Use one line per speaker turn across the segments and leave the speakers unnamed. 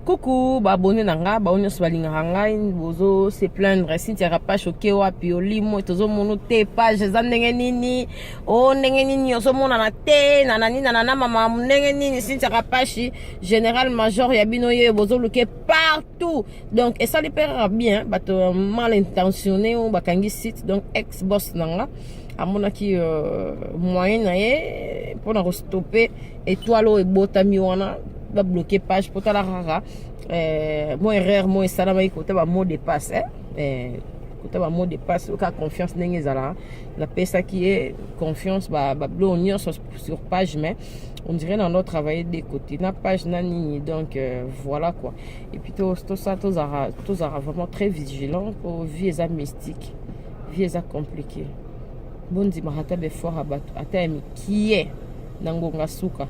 Coucou ba abonné na nga, ba nyonso balingaka ngai, bozo se plaindre. Cynthia Kapash oke wapi, olimo tozomona te, page eza ndenge nini, o ndenge nini ozomonana te, na nani na nana mama ndenge nini. Cynthia Kapash général major ya bino ye bozoluke partout. Donc esali mpe kaka bien, bato mal intentionné oyo bakangi site. Donc ex boss na nga amonaki moyen na ye mpona kostope étoile oyo ebotami wana, babloke page mpo tala kaka mo erreur mo esalamaki kota ba mot de passe, eh? Kota ba mot de passe oka confiance ndenge ezalaka, napesaki ye confiance babiloko nyonso sur page, mais on dirait na ndo travailler des côtés na page na nini. Donc voilà quoi. Et puis tosala, tozalaka vraiment très vigilant po vie eza mystique, vie eza compliqué. Bondimaka ata baeffort ya bato ata ya mikie na ngonga suka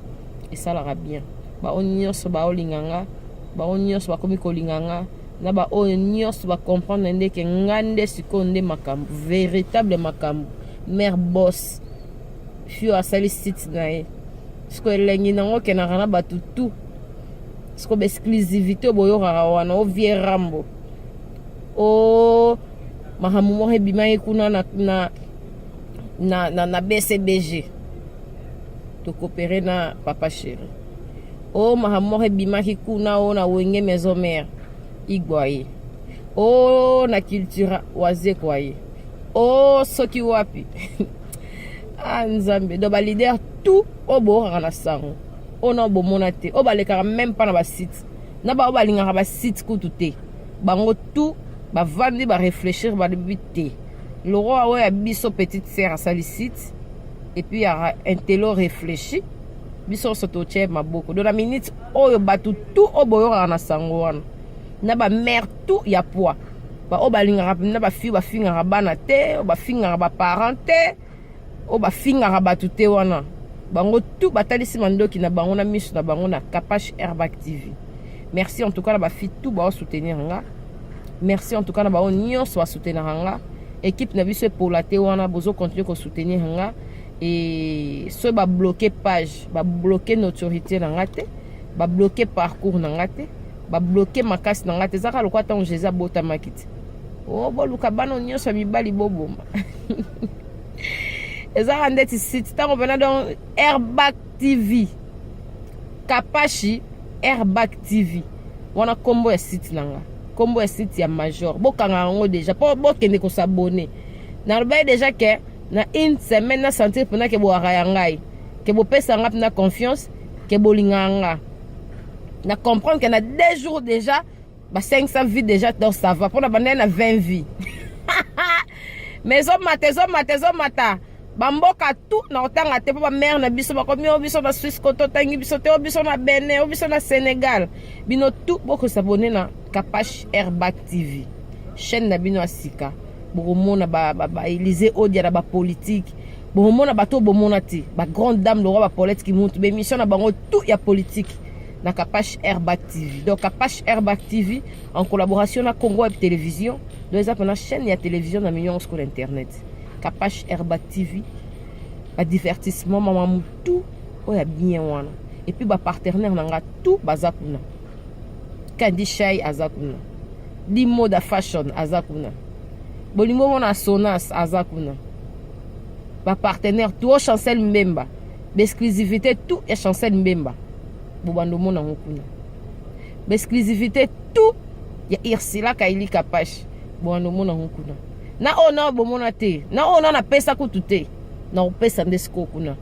esalaka bien. Bao nyonso baolinga nga, bao nyonso bakomi kolinga nga, na baoyo nyonso bacomprendre ndeke nga nde sikoyo nde makambo véritable, makambo mare boss fio asali site na ye. Sikoyo elengi nango okendaka na bato tout. Sikoyo baexclusivité oyo boyokaka wana, o vie Rambo, o makambo moko ebimaki kuna na BCBG, tokopere na papa chéri, o makambo moko ebimaki kuna, o na Wenge Maison Mère igwa ye, o na Cultura Wazekwa ye, o soki wapi. Ah Nzambe! Donc baleader tout oyo boyokaka na sango, oyo na bomona te, oyo balekaka même mpa na basite, na baoyo balingaka basite kutu te, bango tout bavandi, baréfléchir, balobi te, le roi oyo ya biso petite sœur asali site et puis yaka intello réfléchi, biso nyonso totie maboko. Donc na minute oyo, bato tout oyo boyokaka na sango wana, na bamare tout ya poids, baoyo balingaka na bafille, bafingaka bana te, oyo bafingaka baparent te, oyo bafingaka bato te wana, bango tout batalisi mandoki na bango na miso na bango na Kapash Airbag TV. Merci en tout cas na bafille tout baosoutenir nga. Merci en tout cas na bango nyonso basoutenaka nga. Équipe na biso epola te wana, bozocontinue kosoutenir nga. E soki babloke page, babloke notoriété na nga te, babloke parcours na nga te, babloke makasi na nga te. Ezaka lokola ntango Jésus abotamaki te, o boluka bana nyonso ya mibali boboma. Ezaka ndeti site ntango mpena. Donc Airbag TV, Kapashi Airbag TV wana nkombo ya site na nga, nkombo ya site ya major. Bokanga yango déjà mpo bokende kos'abonner. Nalobaki déjà ke na une semaine na sentir mpena ke bowaka ya ngai, ke bopesa nga mpena confiance, ke bolingaka nga. Na comprendre ke na 2 jours déjà ba 500 vues déjà. Donc ça va mpona bandai na 20 vues, mais ezomata, ezomata, ezomata. Bamboka tout na kotanga te, mpo bamare na biso bakomi oyo biso na Suisse koto otangi biso te, oyo biso na Benin, oyo biso na Sénégal. Bino tout bokos'abonner na Kapash Airbag TV, chaîne na bino ya sika. Bokomona baélysée odia na bapolitique, bokomona bato oyo bomona te, bagrande dame lokwa bapaulette Kimuntu, baémission na bango tout ya politique na Kapash Airbag TV. Donc Kapash Airbag TV en collaboration na Congo Web Télévision. Donc eza mpena chaîne ya télévision na million sikoyo na internet. Kapash Airbag TV, badivertissement, mama mutu oyo ya bien wana. Et puis bapartenaire na nga tout baza kuna. Kandi Shai aza kuna, Dimoda Fashion aza kuna, bolingo mona Sonas aza kuna, bapartenaire tout o Chancel Mbemba, baexclusivité tout ya Chancel Mbemba bobanda omona yango kuna, baexclusivité tout ya Irsila Kaili Kapash bobanda omona yango kuna, na oyo na bomona te, na oyo na napesa kutu te, na kopesa nde sikoyo kuna.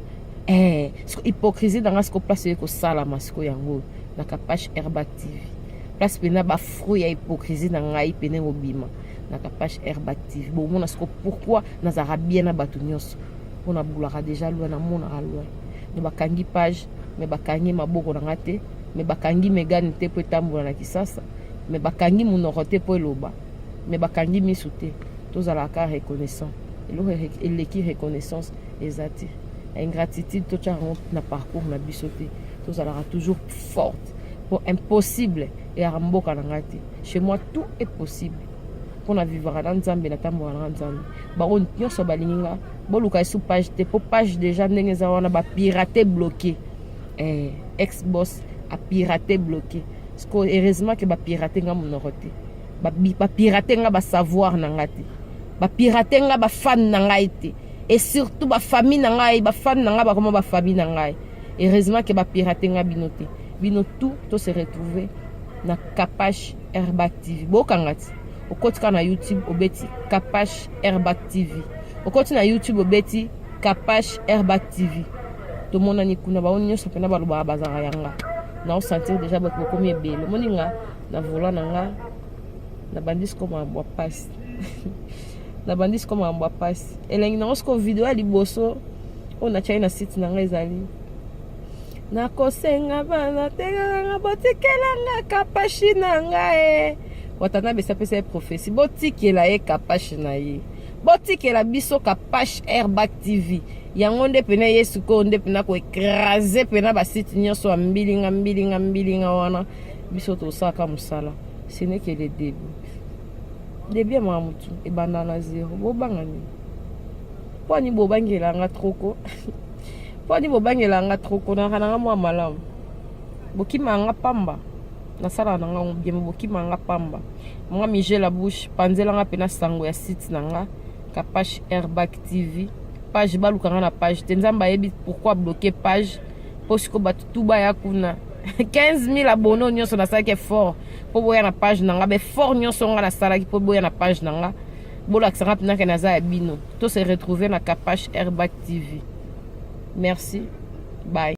Siko hypocrisie nanga siko place oyo ekosalama sikoyo yango na Kapash Airbag TV, place mpena bafruit ya hypocrisie na ngai pene kobima na Kapash Airbag TV. Bomona siko pourquoi nazalaka bien na bato nyonso, mpo nabulaka déjà loin, namonaka loin. Donc bakangi page, mais bakangi maboko na nga te, mais bakangi megane te mpo etambola na Kisasa, mais bakangi monoko te mpo eloba, mais bakangi miso te. Tozalaka reconnaissant. Eloko eleki reconnaissance eza te. Ingratitude totyaka yango na parcours na biso te. Tozalaka toujours forte po impossible eyaka mboka na ngai te. Chez moi tout est possible, mpo na vivaka na Nzambe, natambolaka na Nzambe. Bango nyonso balingi nga, boluka esu page te, mpo page déjà ndenge eza wana bapirate, bloqué. Ex boss apirate, bloqué. Siko heureusement ke bapirate nga monoko te, bapirate nga basavoir na nga te, bapirate nga bafan na ngai te, et surtout bafamille na ngai. Bafan na ngai bakoma bafamille na ngai. Heureusement ke bapirate nga bino te. Bino tout to se retrouver na Kapash Airback TV. Bokanga ti okoti kaka na YouTube, obeti Kapash Airback TV. Okoti na YouTube, obeti Kapash Airback TV. Tomonani kuna. Bango nyonso mpena balobaka bazalaka yanga. Naosentir déjà bato bokomi ebele. Omoni nga na volant na nga, nabandi siko makambo ya pasi, nabandi siko makambo ya pasi. Elengi nango siko, video ya liboso oyo natiaki na site na ngai ezali nakosenga bana tekakanga botikelanga Kapashi na ngai. Watanabe apesa ye prophétie, botikela ye Kapashi na ye, botikela biso Kapash Airback TV. Yango nde pena ye sikoyo nde pena koécraser pena basite nyonso ya mbilinga mbilinga mbilinga wana. Biso tosalaka mosala, ce n'est que le début. Début ya makambo tu ebanda na zero. Bobanga nini? Mpo ani bobangelanga troko? Mpo ani bobangelanga troko? Naka nanga mwa malamu, bokimanga pamba. Nasalaka na nga bien, bokimanga pamba. Nga Mige la Bouche, panzelanga mpena sango ya site na nga Kapash Airback TV. Page balukanga na page te. Nzambe ayebi pourquoi bloquer page, mpo sikoyo bato tu baya kuna. 15 000 abonné nyonso nasalaki effort mpo boya na page na nga. Baeffort nyonso nga nasalaki mpo boya na page na nga, bolakisanga mpena ke naza ya bino. To se retrouver na Kapash Airback TV. Merci, bye.